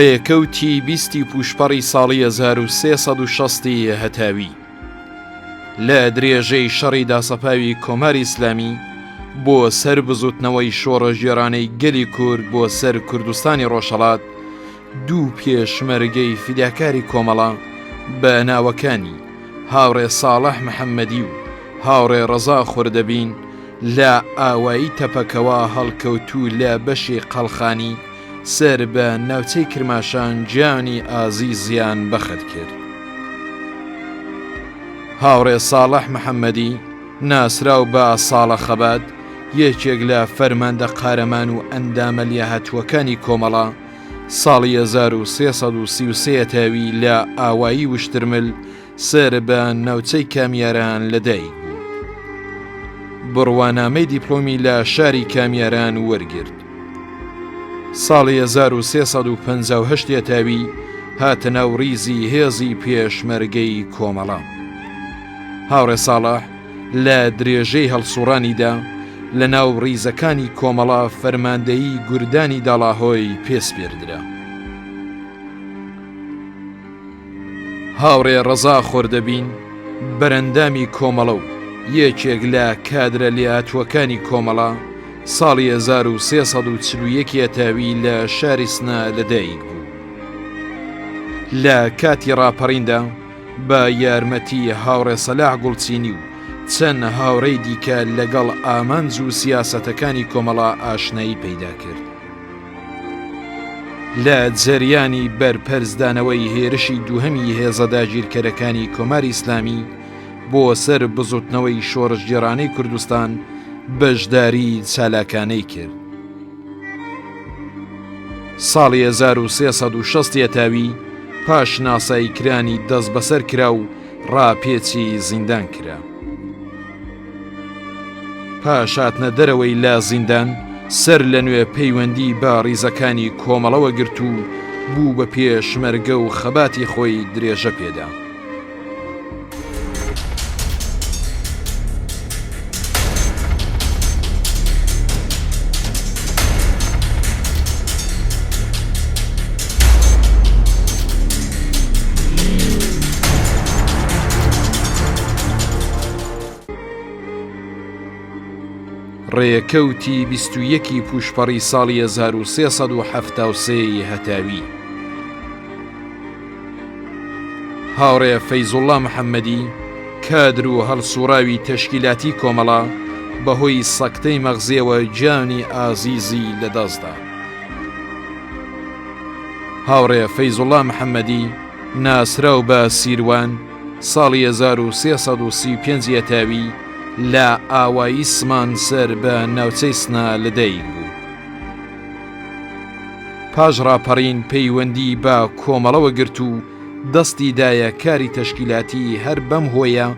ڕێکەوتی بیستی پووشپەڕی ساڵی 1360 ی هەتاوی لە درێژەی شەڕی داسەپاوی کۆماری ئیسلامی بۆ سەر بزوتنەوەی شۆڕشگێڕانەی گەلی کورد بۆ سەر کوردستانی ڕۆژهەڵات دوو پێشمەرگەی فیداکاری کۆمەڵە بە ناوەکانی هاوڕێ ساڵح محەممەدی و هاوڕێ ڕەزا خوردەبین لە ئاوایی تەپەکەوە هەڵکەوتوو لە بەشی قەڵخانی سەر بە ناوچەی کرماشان گیانی ئازیزیان بەخت کرد. هاوڕێ ساڵح محەممەدی ناسراو بە ساڵە خەبات یەکێک لە فەرماندە قارەمان و ئەندامە لێهاتووەکانی کۆمەڵە ساڵی 1333 تاوی لە ئاوایی وشترمل سەر بە ناوچەی کامیاران لەدایک بوو. بڕوانامەی دیپلۆمی لە شاری کامیاران وەرگرت. ساڵی 1358 یەتاوی هاتە ناو ریزی هێزی پێشمەرگەی کۆمەڵە. هاوڕێ ساڵح لە درێژەی هەڵسوڕانیدا لە ناو ریزەکانی کۆمەڵە فەرماندەیی گوردانی داڵاهۆی پێسپێردرا. هاوڕێ ڕەزا خۆردەبین بەرەندامی کۆمەڵە و یەکێک لە کادرە لێهاتووەکانی کۆمەڵە ساڵی 1341 یەتاوی لە شاری سنە لەدایک بوو. لە کاتی ڕاپەڕیندا بە یارمەتی هاوڕێ سەلاح گوڵچینی و چەند هاوڕێی دیکە لەگەڵ ئامانج و سیاسەتەکانی کۆمەڵە ئاشنایی پەیدا کرد. لە جەریانی بەرپەرچدانەوەی هێرشی دووهەمی هێزە داگیرکەرەکانی کۆماری ئیسلامی بۆ سەر بزوتنەوەی شۆڕشگێڕانەی کوردستان بەشداری چالاکانەی کرد. ساڵی 1360 یەتاوی پاش ناسایی کرانی دەستبەسەر کرا و ڕاپێچی زیندان کرا. پاش هاتنە دەرەوەی لە زیندان سەر لە نوێ پەیوەندی بە ڕیزەکانی کۆمەڵەوە گرت و بوو بە پێشمەرگە و خەباتی خۆی درێژە پێدا. ڕێکەوتی 21 ی پووشپەڕی ساڵی 1373 ی هەتاوی. هاوڕێ فەیزوڵڵا محەممەدی کادر و هەڵسوڕاوی تەشکیلاتی کۆمەڵە بەهۆی سەکتەی مەغزیەوە گیانی ئازیزی لەدەستدا. هاوڕێ فەیزوڵا محەممەدی ناسراو بە سیروان ساڵی 1335 یەتاوی لە ئاوایی سمان سەر بە ناوچەی سنە لەدایک بوو. پاش ڕاپەڕین پەیوەندی بە کۆمەڵەوە گرت و دەستی دایە کاری تەشکیلاتی هەر بەم هۆیە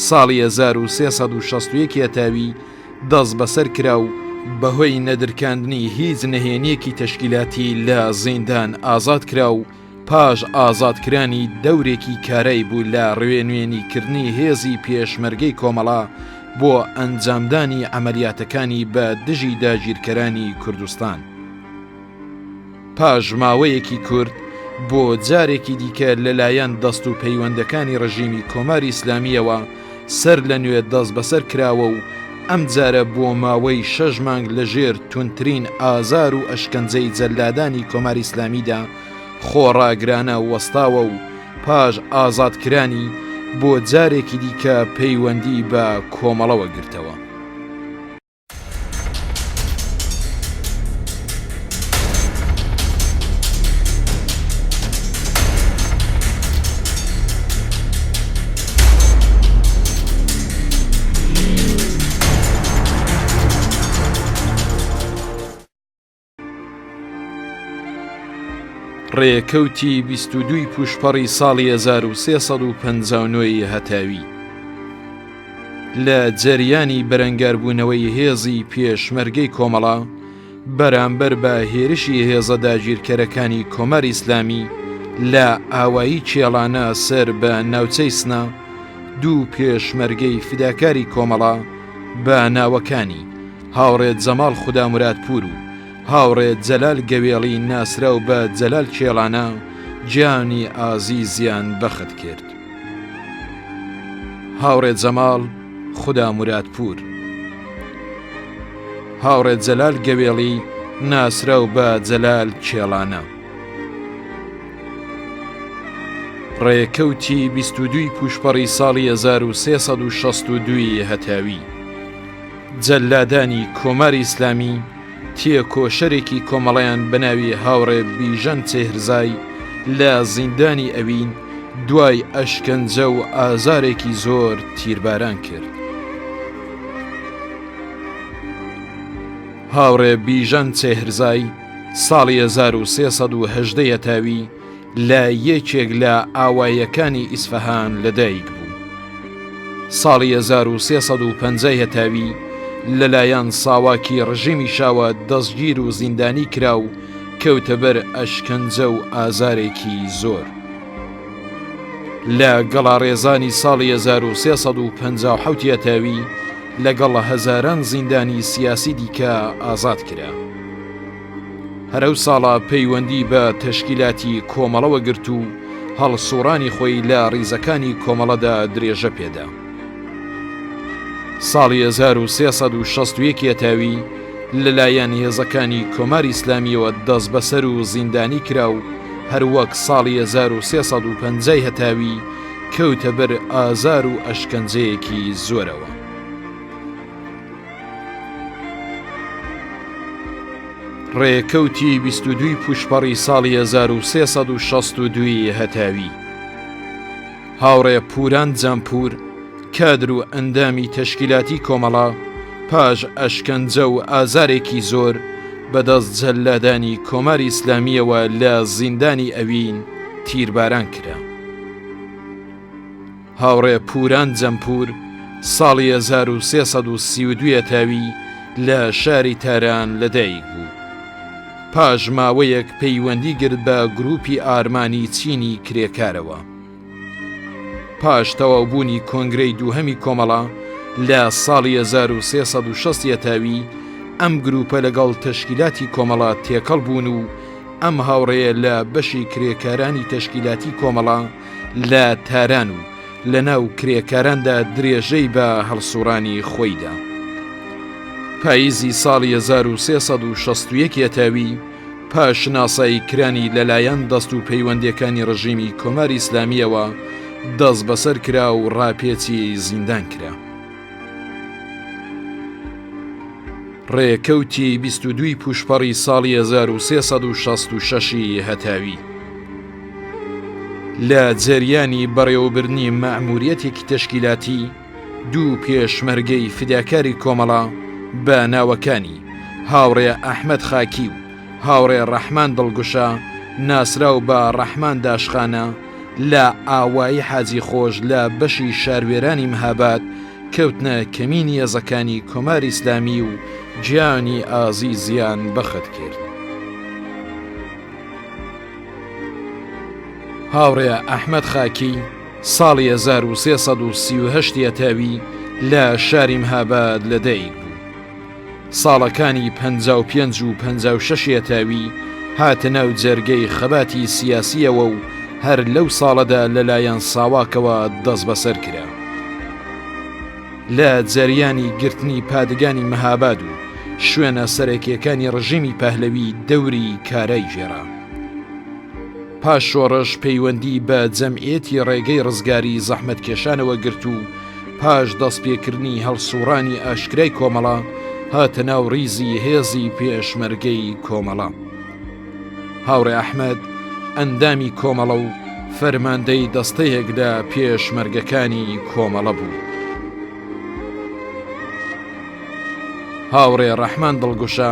ساڵی 1361 یەتاوی دەستبەسەر کرا و بەهۆی نەدرکاندنی هیچ نهێنییەکی تەشکیلاتی لە زیندان ئازاد کرا و پاش ئازادکرانی دەورێکی کارای بوو لە ڕوێنوێنیکردنی هێزی پێشمەرگەی کۆمەڵە بۆ ئەنجامدانی عەمەلیاتەکانی بە دژی داگیرکەرانی کوردستان. پاش ماوەیەکی کورت بۆ جارێکی دیکە لەلایەن دەست و پەیوەندەکانی ڕژیمی کۆماری ئیسلامییەوە سەر لە نوێ دەستبەسەر کراوە و ئەمجارە بۆ ماوەی شەش مانگ لە ژێر توندترین ئازار و ئەشکەنجەی جەلادانی کۆماری ئیسلامیدا خۆڕاگرانە وەستاوە و پاش ئازادکرانی بۆ جارێکی دیکە پەیوەندی بە کۆمەڵەوە گرتەوە. ڕێکەوتی 22 ی پووشپەڕی ساڵی 1359 ی هەتاوی لە جەریانی بەرەنگاربوونەوەی هێزی پێشمەرگەی کۆمەڵە بەرامبەر بە هێرشی هێزە داگیرکەرەکانی کۆماری ئیسلامی لە ئاوایی کێڵانە سەر بە ناوچەی سنە دوو پێشمەرگەی فیداکاری کۆمەڵە بە ناوەکانی هاوڕێ جەماڵ خودامورادپوور و. هاوڕێ جەلال گەوێڵی ناسراو بە جەلال کێڵانە گیانی ئازیزیان بەخت کرد. هاوڕێ جەماڵ خودامورادپوور. هاوڕێ جەلال گەوێڵی ناسراو بە جەلال کێڵانە. ڕێکەوتی 22 پوشپەڕی ساڵی 1362 هەتاوی جەلادانی کۆماری ئیسلامی تێکۆشەرێکی کۆمەڵەیان بە ناوی هاوڕێ بیژەن چێهرزای لە زیندانی ئەوین دوای ئەشکەنجە و ئازارێکی زۆر تیرباران کرد. هاوڕێ بیژەن چێهرزای ساڵی 1318 یەتاوی لە یەکێک لە ئاواییەکانی ئیسفەهان لەدایک بوو. ساڵی 1350 هەتاوی لەلایەن ساواکی ڕژیمی شاوە دەستگیر و زیندانی کرا و کەوتە بەر ئەشکەنجە و ئازارێکی زۆر. لە گەڵاڕێزانی ساڵی 1357 هەتاوی لەگەڵ هەزاران زیندانی سیاسی دیکە ئازاد کرا. هەر ئەو ساڵە پەیوەندی بە تەشکیلاتی کۆمەڵەوە گرت و هەڵسوڕانی خۆی لە ڕیزەکانی کۆمەڵەدا درێژە پێدا. ساڵی 1361 یەتاوی لەلایەن هێزەکانی کۆماری ئیسلامیەوە دەستبەسەر و زیندانی کرا و هەروەک ساڵی 1350 هەتاوی کەوتە بەر ئازار و ئەشکەنجەیەکی زۆرەوە. ڕێکەوتی 22 پوشپەڕی ساڵی 1362 هەتاوی هاوڕێ پوران جەمپور کادر و ئەندامی تەشکیلاتی کۆمەڵە پاش ئەشکەنجە و ئازارێکی زۆر بەدەست جەلادانی کۆماری ئیسلامیەوە لە زیندانی ئەوین تیرباران کرا. هاوڕێ پوران جەمپور ساڵی 1332 هەتاوی لە شاری تاران لەدایک بوو. پاش ماوەیەک پەیوەندی گرت بە گروپی ئارمانی چینی کرێکارەوە. پاش تەواوبوونی کۆنگرەی دووهەمی کۆمەڵە لە ساڵی 1360 هەتاوی ئەم گروپە لەگەڵ تەشکیلاتی کۆمەڵە تێکەڵ بوون و ئەم هاوڕێیە لە بەشی کرێکارانی تەشکیلاتی کۆمەڵە لە تاران و لە ناو کرێکاراندا درێژەی بە هەڵسوڕانی خۆیدا. پاییزی ساڵی 1361 یەتاوی پاش شناسایی کرانی لەلایەن دەست و پەیوەندیەکانی ڕژیمی کۆماری ئیسلامیەوە دەست بەسەر کرا و ڕاپێچی زیندان کرا. ڕێکەوتی 22 پوشپەڕی ساڵی 1366 هەتاوی لە جەریانی بەڕێوەبردنی مەئموریەتێکی تەشکیلاتی دوو پێشمەرگەی فیداکاری کۆمەڵە بە ناوەکانی، هاوڕێ ئەحمەد خاکی و هاوڕێ ڕەحمان دڵگوشە ناسراو بە ڕەحمان داشخانە لە ئاوایی حاجی خۆش لە بەشی شاروێرانی مهاباد کەوتنە کەمینی هێزەکانی کۆماری ئیسلامی و گیانی ئازیزیان بەخت کرد. هاوڕێ ئەحمەد خاکی ساڵی 1338 یەتاوی لە شاری مهاباد لەدایک بوو. ساڵەکانی 55 و 56 یەتاوی هاتە ناو جەرگەی خەباتی سیاسیەوە و هەر لەو ساڵەدا لەلایەن ساواکەوە دەستبەسەر کرا. لە جەریانی گرتنی پادگانی مەهاباد و شوێنە سەرەکیەکانی ڕژیمی پەهلەوی دەوری کارای گێڕا. پاش شۆڕش پەیوەندی بە جەمعیەتی ڕێگەی ڕزگاری زەحمەتکێشانەوە گرت و پاش دەستپێکردنی هەڵسوڕانی ئاشکرای کۆمەڵە هاتە ناو ڕیزی هێزی پێشمەرگەی کۆمەڵە. هاوڕێ ئەحمەد ئەندامی کۆمەڵە و فەرماندەی دەستەیەک لە پێشمەرگەکانی کۆمەڵە بوو. هاوڕێ ڕەحمان دڵگوشە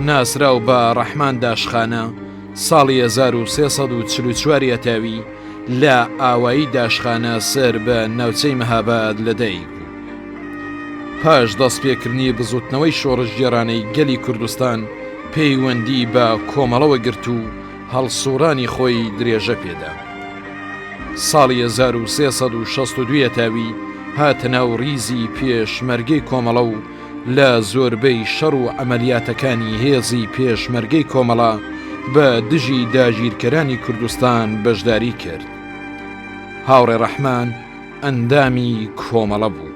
ناسراو بە ڕەحمان داشخانە ساڵی 1344 یەتاوی لە ئاوایی داشخانە سەر بە ناوچەی مەهاباد لەدایک بوو. پاش دەستپێکردنی بزوتنەوەی شۆڕشگێڕانەی گەلی کوردستان پەیوەندی بە کۆمەڵەوە گرت و هەڵسوڕانی خۆی درێژە پێدا. ساڵی 1362 یەتاوی هاتە ناو ڕیزی پێشمەرگەی کۆمەڵە و. لە زۆربەی شەڕ و عەمەلیاتەکانی هێزی پێشمەرگەی کۆمەڵە بە دژی داگیرکەرانی کوردستان بەشداری کرد. هاوڕێ ڕەحمان ئەندامی کۆمەڵە بوو.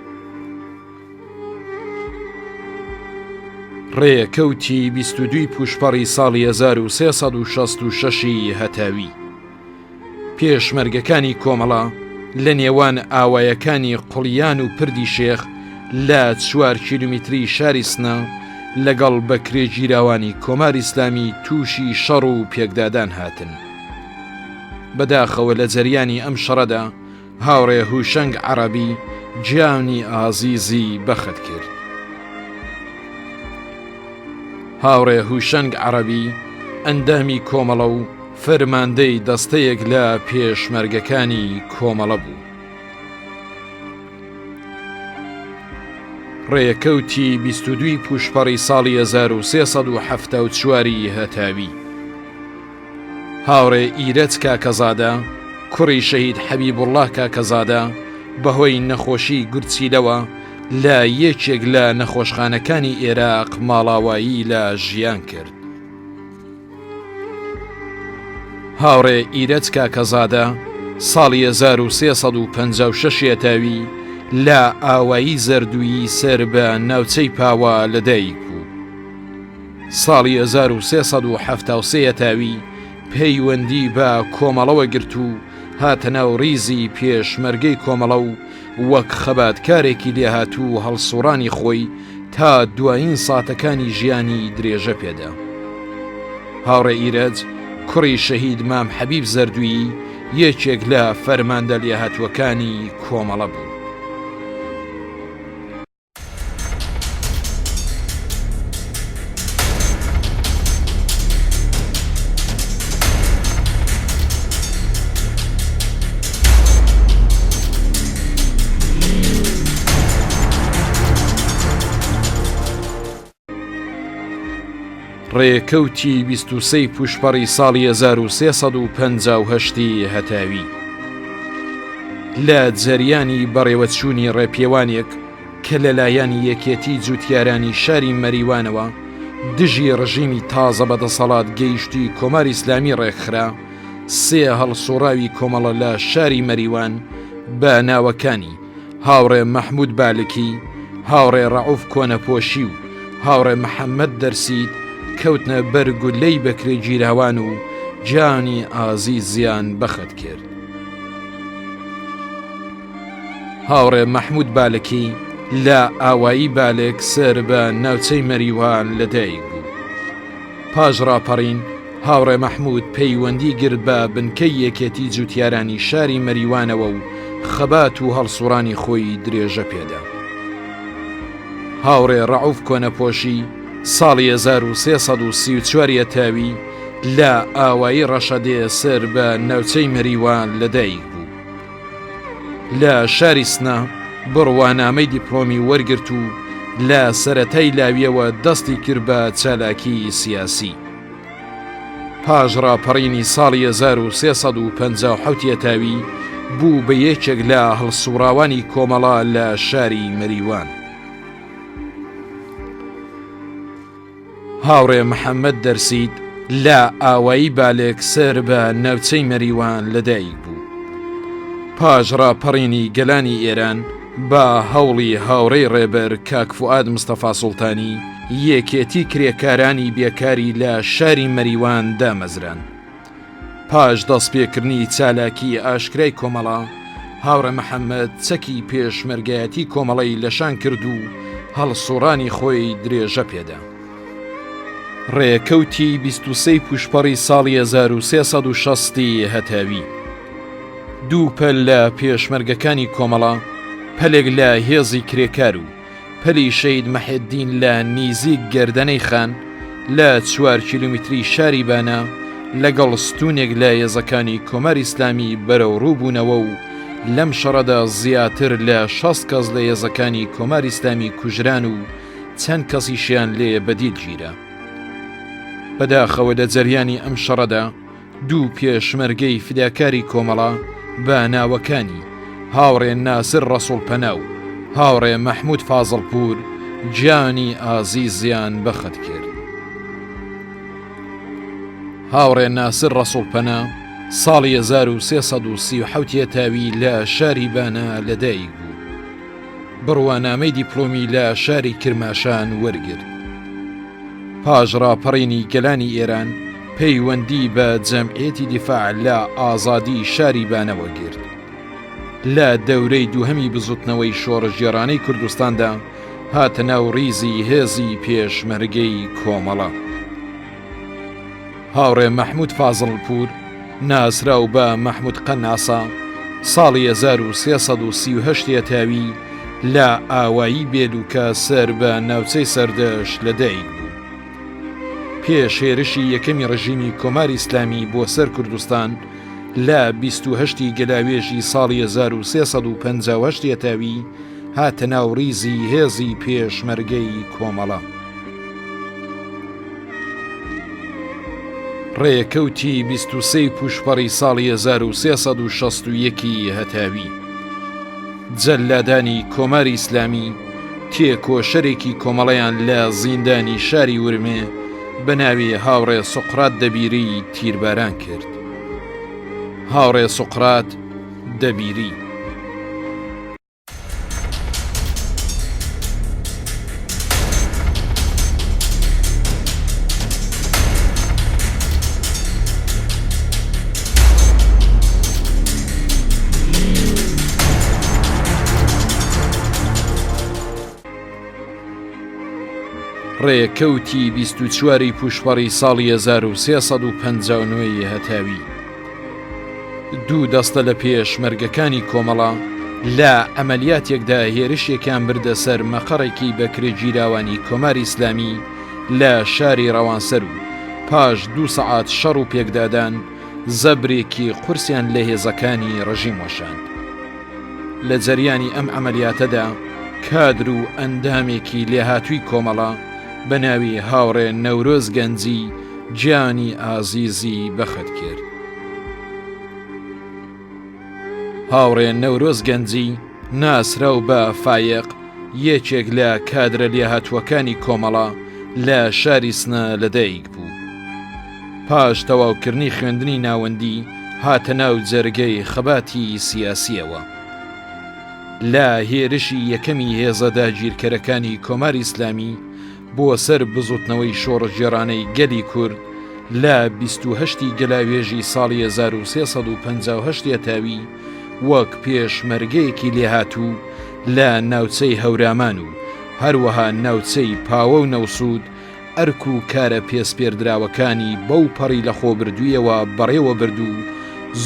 ڕێکەوتی 22 پوشپەڕی ساڵی 1366 هەتاوی پێشمەرگەکانی کۆمەڵە لە نێوان ئاوایەکانی قوڵیان و پردی شێخ لە چوار کیلومیتری شاری سنە لەگەڵ بەکرێگیراوانی کۆماری ئیسلامی تووشی شەڕ و پێکدادان هاتن. بەداخەوە لە جەریانی ئەم شەڕەدا هاوڕێ هوشەنگ عەڕەبی گیانی ئازیزی بەخت کرد. هاوڕێ هوشەنگ عەڕەبی ئەندامی کۆمەڵە و فەرماندەی دەستەیەک لە پێشمەرگەکانی کۆمەڵە بوو. ڕێکەوتی 22 پوشپەڕی ساڵی 1374 ی هەتاوی. هاوڕێ ئیرەج کاکەزادە، کوڕی شەهید حەبیبوڵڵا کاکەزادە، بەهۆی نەخۆشیی گورچیلەوە لە یەکێک لە نەخۆشخانەکانی ئێراق ماڵاوایی لە ژیان کرد. هاوڕێ ئیرەج کاکەزادە ساڵی 1356 یەتاوی لە ئاوایی زەردوویی سەر بە ناوچەی پاوە لەدایک بوو. ساڵی 1373 یەتاوی پەیوەندی بە کۆمەڵەوە گرت و هاتە ناو ڕیزی پێشمەرگەی کۆمەڵە و وەک خەباتکارێکی لێهاتوو و هەڵسوڕانی خۆی تا دوایین ساتەکانی ژیانی درێژە پێدا. هاوڕێ ئیرەج کوڕی شەهید مام حەبیب زەردوویی یەکێک لە فەرماندە لێهاتووەکانی کۆمەڵە بوو. ڕێکەوتی 23 پوشپەڕی ساڵی 1358 هەتاوی لە جەریانی بەڕێوەچوونی ڕێپێوانێک کە لەلایەن یەکێتی جوتیارانی شاری مەریوانەوە دژی ڕژیمی تازە بەدەسەڵات گەیشتووی کۆماری ئیسلامی ڕێکخرا، سێ هەڵسوڕاوی کۆمەڵە لە شاری مەریوان بە ناوەکانی، هاوڕێ مەحموود بالکی، هاوڕێ ڕەئوف کۆنەپۆشی و هاوڕێ محەممەد دەرسید کەوتنە بەر گوللەی بەکرێگیراوان و گیانی ئازیزیان بەخت کرد. هاوڕێ مەحموود بالکی لە ئاوایی بالک سەر بە ناوچەی مەریوان لەدایک بوو. پاش ڕاپەڕین، هاوڕێ مەحموود پەیوەندی گرت بە بنکەی یەکێتی جوتیارانی شاری مەریوانەوە و خەبات و هەڵسوڕانی خۆی درێژە پێدا. هاوڕێ ڕەئوف کۆنەپۆشی ساڵی 1334 یەتاوی لە ئاوایی ڕەشەدێ سەر بە ناوچەی مەریوان لەدایک بوو. لە شاری سنە بڕوانامەی دیپلۆمی وەرگرت و لە سەرەتای لاویەوە دەستی کرد بە چالاکی سیاسی. پاش ڕاپەڕینی ساڵی 1357 یەتاوی بوو بە یەکێک لە هەڵسوڕاوانی کۆمەڵە لە شاری مەریوان. هاوڕێ محەممەد دەرسید لە ئاوایی بالێک سەر بە ناوچەی مەریوان لەدایک بوو. پاش ڕاپەڕینی گەلانی ئێران بە هەوڵی هاوڕێی ڕێبەر کاک فوئاد مستەفا سوڵتانی، یەکێتی کرێکارانی بێکاری لە شاری مەریوان دامەزراند. پاش دەستپێکردنی چالاکیی ئاشکرای کۆمەڵە، هاوڕێ محەممەد چەکی پێشمەرگایەتی کۆمەڵەی لەشان کرد و هەڵسوڕانی خۆی درێژە پێدا. ڕێکەوتی 23 پووشپەڕی ساڵی 1360 ی هەتاوی، دوو پەل لە پێشمەرگەکانی کۆمەڵە، پەلێک لە هێزی کرێکار و پەلی شەهید مەحێدین لە نیزیک گەردەنەی خان لە چوار کیلومیتری شاری بانە لەگەڵ ستوونێک لە هێزەکانی کۆماری ئیسلامی بەرەوڕوو بوونەوە و لەم شەڕەدا زیاتر لە 60 کەس لە هێزەکانی کۆماری ئیسلامی کوژران و چەند کەسیشیان لێ بەدیل گیرا. بەداخەوە لە جەریانی ئەم شەڕەدا دوو پێشمەرگەی فیداکاری کۆمەڵە بە ناوەکانی، هاوڕێ ناسر ڕەسوڵپەنا و هاوڕێ مەحموود فازڵپوور، گیانی ئازیزیان بەخت کرد. هاوڕێ ناسر ڕەسوڵپەنا ساڵی 1337 یەتاوی لە شاری بانە لەدایک بوو. بڕوانامەی دیپلۆمی لە شاری کرماشان وەرگرت. پاش ڕاپەڕینی گەلانی ئێران پەیوەندی بە جەمعیەتی دیفاع لە ئازادی شاری بانەوە گرت. لە دەورەی دووهەمی بزوتنەوەی شۆڕشگێڕانەی کوردستاندا هاتە ناو ڕیزی هێزی پێشمەرگەی کۆمەڵە. هاوڕێ مەحمود فازڵپوور ناسراو بە مەحمود قەناسە ساڵی 1338 یەتاوی لە ئاوایی بێلوکە سەر بە ناوچەی سەردەشت لەدایک بوو. پێش هێرشی یەکەمی ڕژیمی کۆماری ئیسلامی بۆ سەر کوردستان لە 28 ی گەلاوێژی ساڵی 1358 یەتاوی هاتە ناو ڕیزی هێزی پێشمەرگەی کۆمەڵە. ڕێکەوتی 23 پوشپەڕی ساڵی 1361 هەتاوی جەلادانی کۆماری ئیسلامی تێکۆشەرێکی کۆمەڵەیان لە زیندانی شاری ورمێ بە ناوی هاوڕێ سوقرات دەبیری تیرباران کرد. هاوڕێ سوقرات دەبیری. ڕێکەوتی 24 ی پووشپەڕی ساڵی 1359 ی هەتاوی دوو دەستە لە پێشمەرگەکانی کۆمەڵە لە عەمەلیاتێکدا هێرشێکیان بردە سەر مەقەڕێکی بەکرێگیراوانی کۆماری ئیسلامی لە شاری ڕەوانسەر و پاش دوو سەعات شەڕ و پێکدادان زەبرێکی قورسیان لە هێزەکانی ڕژیم وەشاند. لە جەریانی ئەم عەمەلیاتەدا کادر و ئەندامێکی لێهاتووی کۆمەڵە بە ناوی هاوڕێ نەورۆز گەنجی گیانی ئازیزی بەخت کرد. هاوڕێ نەورۆز گەنجی ناسراو بە فایەق یەکێک لە کادرە لێهاتووەکانی کۆمەڵە لە شاری سنە لەدایک بوو. پاش تەواوکردنی خوێندنی ناوەندی هاتە ناو جەرگەی خەباتی سیاسییەوە. لە هێرشی یەکەمی هێزە داگیرکەرەکانی کۆماری ئیسلامی بۆ سەر بزوتنەوەی شۆڕشگێڕانەی گەلی کورد لە 28 ی گەلاوێژی ساڵی 1358 یەتاوی وەک پێشمەرگەیەکی لێهاتوو لە ناوچەی هەورامان و هەروەها ناوچەی پاوە و نەوسوود ئەرک و کارە پێسپێردراوەکانی بەو پەڕی لەخۆبردوویەوە بەڕێوە برد و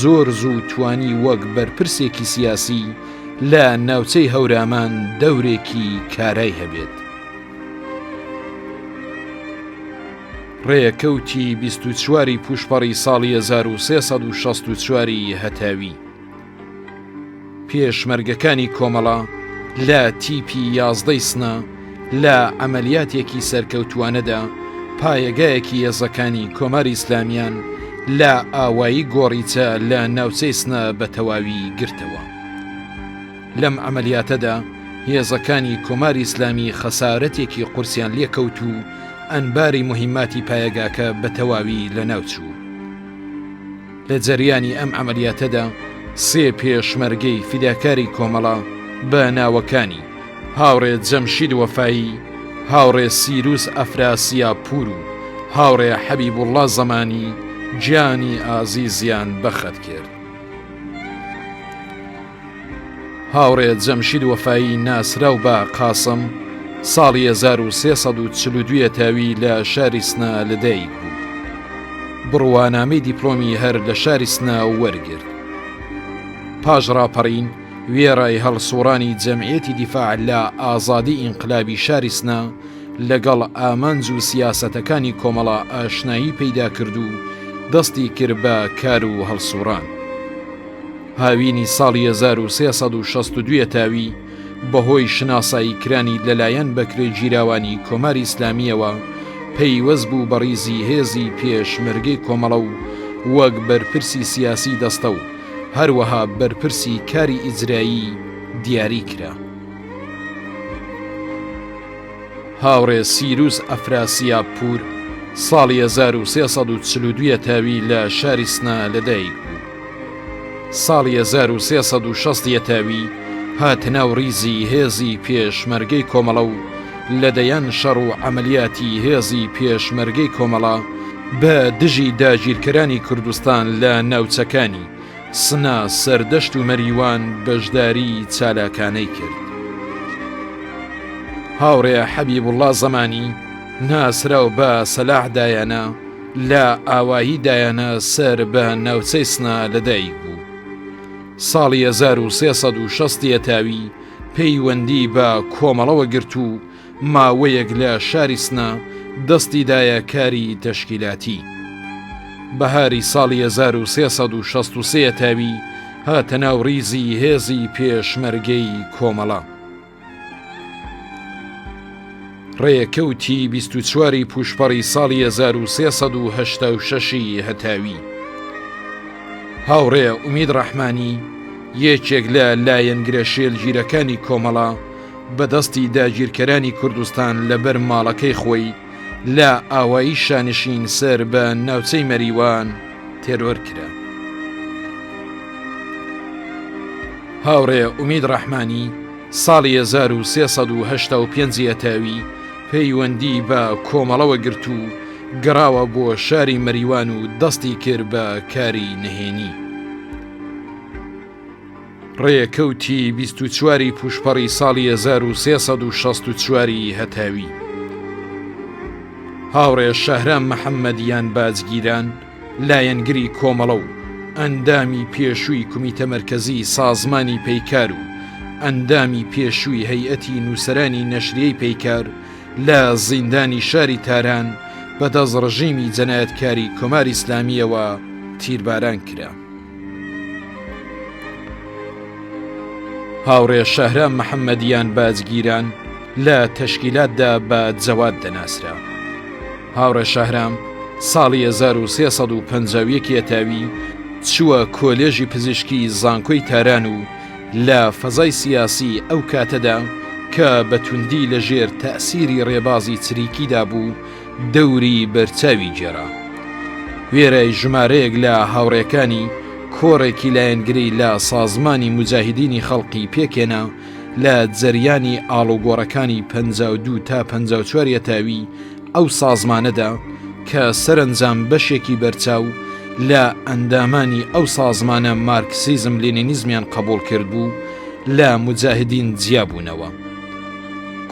زۆر زوو توانی وەک بەرپرسێکی سیاسی لە ناوچەی هەورامان دەورێکی کارای هەبێت. ڕێکەوتی 24 ی پووشپەڕی ساڵی 1364 ی هەتاوی. پێشمەرگەکانی کۆمەڵە لە تیپی یازدەی سنە لە عەمەلیاتێکی سەرکەوتووانەدا پایەگایەکی هێزەکانی کۆماری ئیسلامیان لە ئاوایی گۆڕیچە لە ناوچەی سنە بە تەواوی گرتەوە. لەم عەمەلیاتەدا هێزەکانی کۆماری ئیسلامی خەسارەتێکی قورسیان لێکەوت و ئەنباری موهیماتی پایەگاکە بە تەواوی لەناوچوو. لە جەریانی ئەم عەمەلیاتەدا سێ پێشمەرگەی فیداکاری کۆمەڵە بە ناوەکانی، هاوڕێ جەمشید وەفایی، هاوڕێ سیروس ئەفراسیابپوور و هاوڕێ حەبیبوڵڵا زەمانی گیانی ئازیزیان بەخت کرد. هاوڕێ جەمشید وەفایی ناسراو بە قاسم ساڵی 1342 یەتاوی لە شاری سنە لەدایک بوو. بڕوانامەی دیپلۆمی هەر لە شاری سنە وەرگرت. پاش ڕاپەڕین وێڕای هەڵسوڕانی جەمعیەتی دیفاع لە ئازادی ئینقلابی شاری سنە لەگەڵ ئامانج و سیاسەتەکانی کۆمەڵە ئاشنایی پەیدا کرد و دەستی کرد بە کار و هەڵسوڕان. هاوینی ساڵی 1362 یەتاوی بەهۆی شناسایی کرانی لەلایەن بەکرێگیراوانی کۆماری ئیسلامییەوە پەیوەست بوو بە ڕیزی هێزی پێشمەرگەی کۆمەڵە و وەک بەرپرسی سیاسی دەستە و هەروەها بەرپرسی کاری ئیجرایی دیاری کرا. هاوڕێ سیروس ئەفراسیاب پوور ساڵی 1342 یەتاوی لە شاری سنە لەدایک بوو. ساڵی 1360 یەتاوی هاتە ناو ڕیزی هێزی پێشمەرگەی کۆمەڵە و لە دەیان شەڕ و عەمەلیاتی هێزی پێشمەرگەی کۆمەڵە بە دژی داگیرکەرانی کوردستان لە ناوچەکانی سنە، سەردەشت و مەریوان بەشداریی چالاکانەی کرد. هاوڕێ حەبیبوڵڵا زەمانی، ناسراو بە سەلاح دایەنە، لە ئاوایی دایەنە سەر بە ناوچەی سنە لەدایک بوو. ساڵی 1360 یەتاوی پەیوەندی بە کۆمەڵەوە گرت و ماوەیەک لە شاری سنە دەستی دایە کاری تەشکیلاتی. بەهاری ساڵی 1363 تاوی هاتە ناو ڕیزی هێزی پێشمەرگەی کۆمەڵە. ڕێکەوتی 24 ی پووشپەڕی ساڵی 1386 ی هەتاوی. هاوڕێ ئومید ڕەحمانی یەکێک لە لایەنگرە شێلگیرەکانی کۆمەڵە، بە دەستی داگیرکەرانی کوردستان لە بەر ماڵەکەی خۆی لە ئاوایی شانشین سەر بە ناوچەی مەریوان تێرۆر کرا. هاوڕێ ئومید ڕەحمانی ساڵی 1385 یەتاوی پەیوەندی بە کۆمەڵەوە گرت و گەڕاوە بۆ شاری مەریوان و دەستی کرد بە کاری نهێنی. ڕێکەوتی 24 ی پووشپەڕی ساڵی 1364 ی هەتاوی. هاوڕێ شەهرام محەممەدیان باجگیران لایەنگری کۆمەڵە و ئەندامی پێشووی کومیتە مەرکەزی سازمانی پەیکار و ئەندامی پێشووی هەیئەتی نووسەرانی نەشریەی پەیکار لە زیندانی شاری تاران بە دەست ڕژیمی جەنایەتکاری کۆماری ئیسلامییەوە تیرباران کرا. هاوڕێ شەهرام محەممەدیان باجگیران لە تەشکیلاتدا بە جەواد دەناسرا. هاوڕێ شەهرام ساڵی 1351 یەتاوی چووە کۆلێژی پزیشکی زانکۆی تاران و لە فەزای سیاسی ئەو کاتەدا کە بە توندی لە ژێر تەئسیری ڕێبازی چریکیدا بوو، دەوری بەرچاوی گێڕا. وێرای ژمارەیەک لە هاوڕێکانی، کۆڕێکی لایەنگری لە سازمانی موجاهیدینی خەڵقی پێکهێنا لە جەریانی ئاڵوگۆڕەکانی 52 تا 54 یەتاوی ئەو سازمانەدا کە سەرەنجام بەشێکی بەرچاو لە ئەندامانی ئەو سازمانە مارکسیزم لینینیزمیان قەبوڵ کردبوو لە موجاهیدین جیابوونەوە.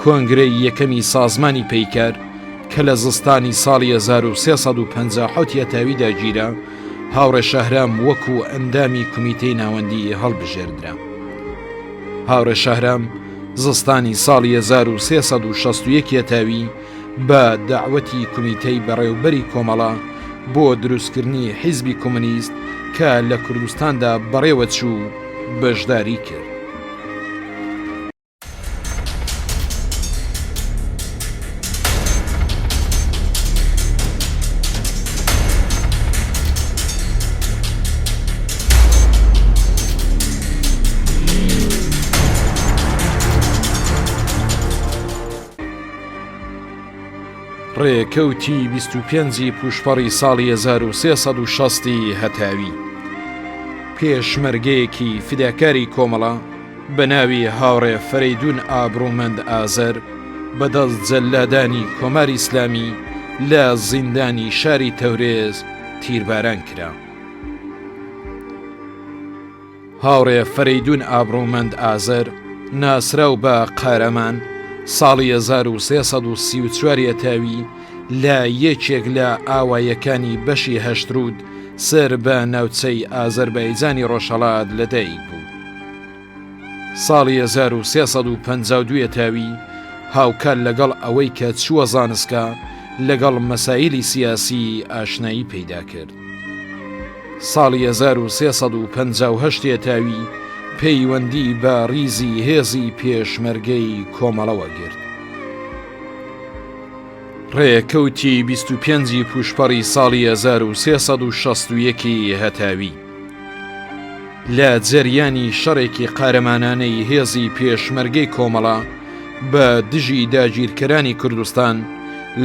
کۆنگرەی یەکەمی سازمانی پەیکەر کە لە زستانی ساڵی 1357 یەتاویدا گیرا، هاوڕێ شەهرام وەکو ئەندامی کومیتەی ناوەندی هەڵبژێردرا. هاوڕێ شەهرام زستانی ساڵی 1361 یەتاوی بە دەعوەتی کومیتەی بەڕێوبەری کۆمەڵە بۆ دروستکردنی حیزبی کۆمۆنیست کە لە کوردستاندا بەڕێوە چوو بەشداری کرد. ڕێکەوتی 25 ی پووشپەڕی ساڵی 1360 ی هەتاوی پێشمەرگەیەکی فیداکاری کۆمەڵە بە ناوی هاوڕێ فەرەیدوون ئابڕوومەند ئازەر بە دەست جەللادانی کۆماری ئیسلامی لە زیندانی شاری تەورێز تیرباران کرا. هاوڕێ فەرەیدوون ئابڕوومەند ئازەر ناسراو بە قارەمان ساڵی 1334 یەتاوی لە یەکێک لە ئاواییەکانی بەشی هەشتروود سەر بە ناوچەی ئازەربایجانی ڕۆژهەڵات لەدایک بوو. ساڵی 1352 تاوی هاوکات لەگەڵ ئەوەی کە چووە زانستگا لەگەڵ مەسایلی سیاسی ئاشنایی پەیدا کرد. ساڵی 1358 تاوی پەیوەندی بە ڕیزی هێزی پێشمەرگەی کۆمەڵەوە گرت. ڕێکەوتی 25 ی پووشپەڕی ساڵی 1361 ی هەتاوی لە جەریانی شەڕێکی قارەمانانەی هێزی پێشمەرگەی کۆمەڵە. بە دژی داگیرکەرانی کوردستان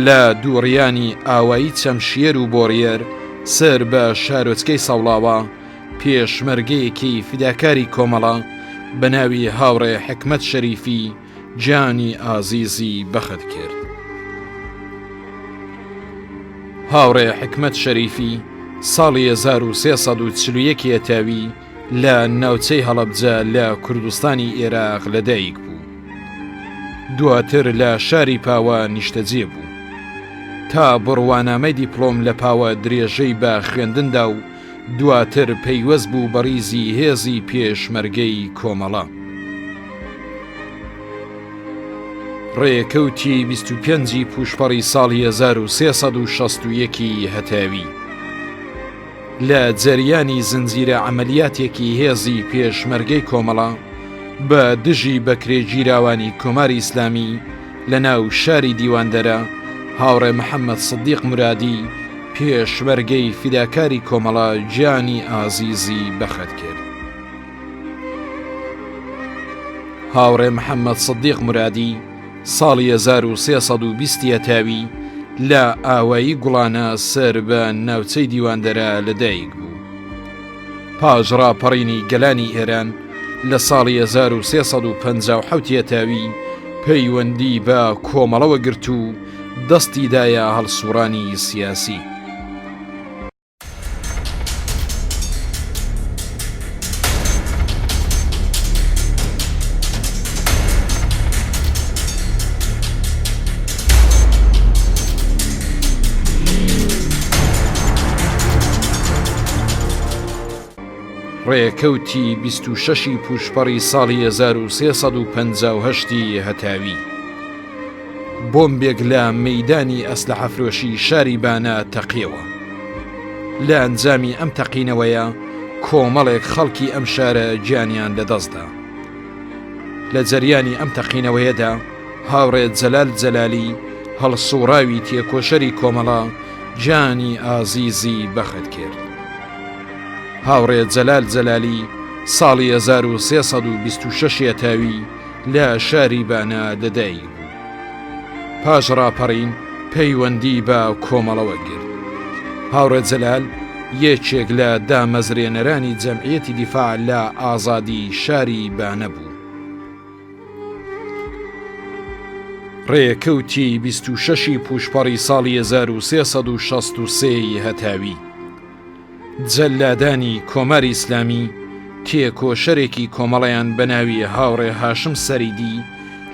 لە دووڕیانی ئاوایی چەمشیەر و بۆڕیەر سەر بە شارۆچکەی سەوڵاوا پێشمەرگەیەکی فیداکاری کۆمەڵە بە ناوی هاوڕێ حکمت شەریفی گیانی ئازیزی بەخت کرد. هاوڕێ حکمت شەریفی ساڵی 1341 هەتاوی لە ناوچەی هەڵەبجە لە کوردستانی ئێراق لەدایک بوو. دواتر لە شاری پاوە نیشتەجێ بوو. تا بڕوانامەی دیپلۆم لە پاوە درێژەی بە خوێندندا و دواتر پەیوەست بوو بە ڕیزی هێزی پێشمەرگەی کۆمەڵە. ڕێکەوتی 25 ی پووشپەڕی ساڵی 1361 هەتاوی لە جەریانی زنجیرە عەمەلیاتێکی هێزی پێشمەرگەی کۆمەڵە بە دژی بەکرێگیراوانی کۆماری ئیسلامی لە ناو شاری دیواندەرە، هاوڕێ محەممەد سدیق مورادی پێشمەرگەی فیداکاری کۆمەڵە گیانی ئازیزی بەخت کرد. هاوڕێ محەممەد سدیق مورادی ساڵی 1320 هەتاوی لە ئاوایی گوڵانە سەر بە ناوچەی دیواندەرە لەدایک بوو. پاش ڕاپەڕینی گەلانی ئێران لە ساڵی 1357 هەتاوی پەیوەندی بە کۆمەڵەوە گرت و دەستی دایە هەڵسوڕانی سیاسی. ڕێکەوتی 26 ی پووشپەڕی ساڵی 1358 ی هەتاوی بۆمبێک لە مەیدانی ئەسلەحەفرۆشی شاری بانە تەقیەوە. لە ئەنجامی ئەم تەقینەوەیە کۆمەڵێک خەڵکی ئەم شارە گیانیان لەدەستدا. لە جەریانی ئەم تەقینەوەیەدا هاوڕێ جەلال جەلالی هەڵسوڕاوی تێکۆشەری کۆمەڵە گیانی ئازیزی بەخت کرد. هاوڕێ جەلال جەلالی ساڵی 1326 هەتاوی لە شاری بانە لەدایک بوو. پاش ڕاپەڕین پەیوەندی بە کۆمەڵەوە گرت. هاوڕێ جەلال یەکێک لە دامەزرێنەرانی جەمعیەتی دیفاع لە ئازادی شاری بانە بوو. ڕێکەوتی 26 ی پووشپەڕی ساڵی 1363 ی هەتاوی جەلادانی کۆماری ئیسلامی تێکۆشەرێکی کۆمەڵەیان بە ناوی هاوڕێ هاشم سەریدی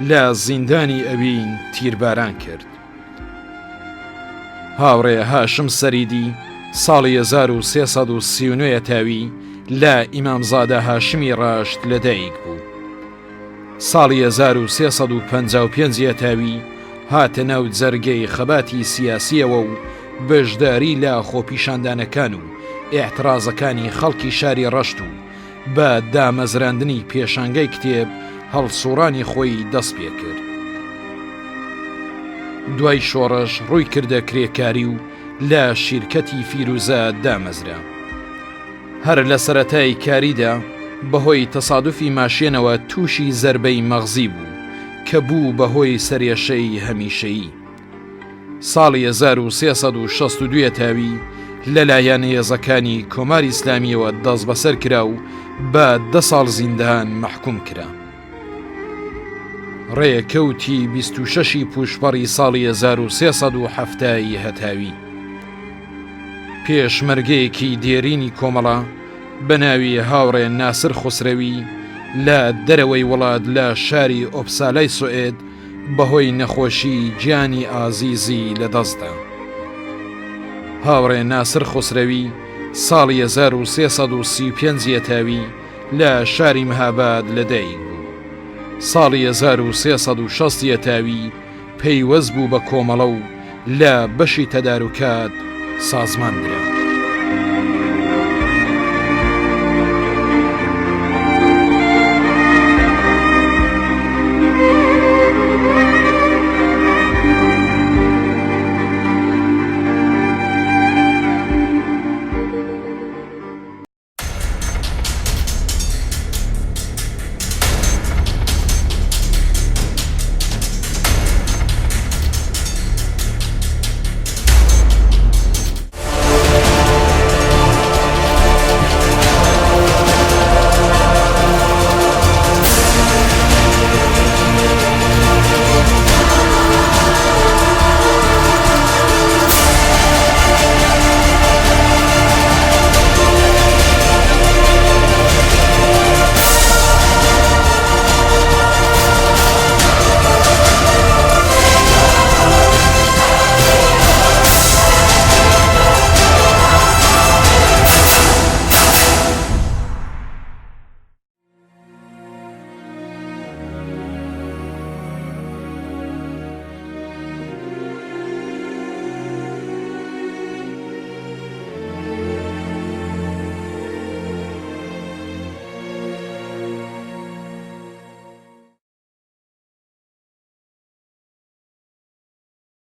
لە زیندانی ئەوین تیرباران کرد. هاوڕێ هاشم سەریدی ساڵی 1339 تاوی لە ئیمامزادە هاشمی ڕەشت لەدایک بوو. ساڵی 1355 یەتاوی هاتە ناو جەرگەی خەباتی سیاسیەوە و بەشداری لە خۆپیشاندانەکان و ئیعترازەکانی خەڵکی شاری ڕەشت و بە دامەزراندنی پێشانگای کتێب هەڵسوڕانی خۆی دەست پێکرد. دوای شۆڕش ڕووی کردە کرێکاری و لە شیرکەتی فیروزە دامەزرا. هەر لە سەرەتای کاریدا بەهۆی تەسادوفی ماشێنەوە تووشی زەربەی مەغزی بوو کە بوو بەهۆی سەرێشەی هەمیشەیی. ساڵی 1362 تاوی لەلایەن هێزەکانی کۆماری ئیسلامیەوە دەستبەسەر کرا و بە دە ساڵ زیندان مەحکوم کرا. ڕێکەوتی 26 ی پووشپەڕی ساڵی 1370 ی هەتاوی پێشمەرگەیەکی دێرینی کۆمەڵە بە ناوی هاوڕێ ناسر خوسرەوی لە دەرەوەی وڵات لە شاری ئۆپسالای سوئێد بەهۆی نەخۆشی گیانی ئازیزی لەدەستدا. هاوڕێ ناسر خوسرەوی ساڵی 1335 یەتاوی لە شاری مهاباد لەدایک بوو. ساڵی 1360 یەتاوی پەیوەست بوو بە کۆمەڵە و لە بەشی تەداروکات سازمان درا.